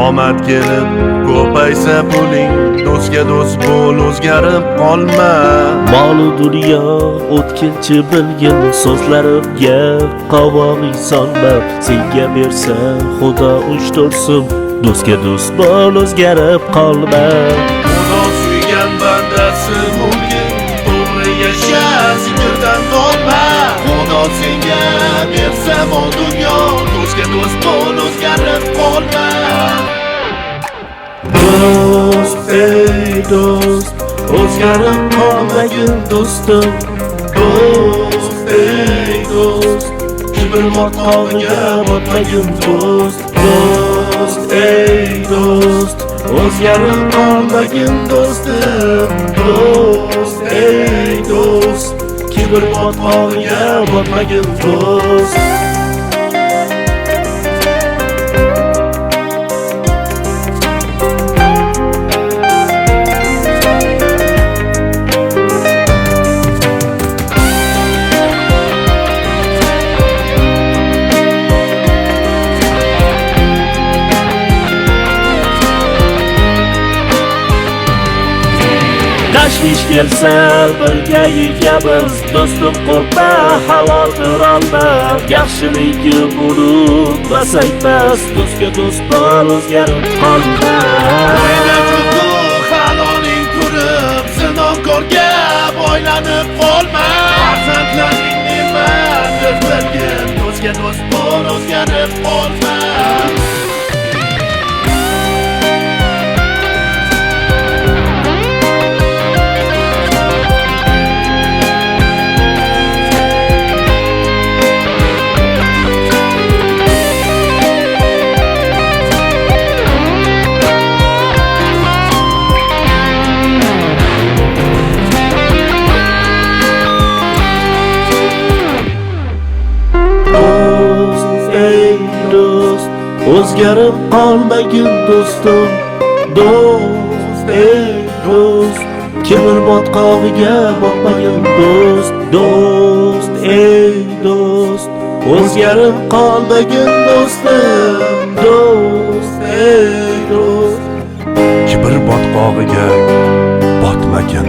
Omad kelib ko'paysa puling, do'stga do'st bo'l, o'zgarib qolma. Molu dunyo o'tkinchi bilgin, so'zlarimga qovog'ing solma. Senga bersa Xudo 3-4 so'm, do'stga do'st bo'l, o'zgarib qolma. Xudo suygan bandasi bo'lgin, to'g'ri yasha, zikrdan qolma. Xudo senga bersa mol dunyo, do'stga do'st bo'l, o'zgarib qolma. Do'st, ey do'st, o'zgarib qolmagin do'stim. Do'st, ey do'st, kibr botqog'iga botmagin do'st. Do'st, ey do'st, o'zgarib qolmagin do'stim. Do'st, ey do'st, kibr botqog'iga botmagin do'st. Tashvish kelsa birga yegamiz, do'stim qo'rqma, xavotir olma. Yaxshilikni unutmasang bas, do'stga do'st bo'l, o'zgarib qolma. O'yla juda haloling turib, zinokorga boylanib qolma. Farzandlaring ne'matdir bilgin, do'stga do'st bo'l, o'zgarib qolma. Do'st, o'zgarib qolmagin do'stim. Do'st, ey do'st, kibr botqog'iga botmagin do'st. Do'st, ey do'st, o'zgarib qolmagin do'stim. Do'st, ey do'st, kibr botqog'iga botmagin.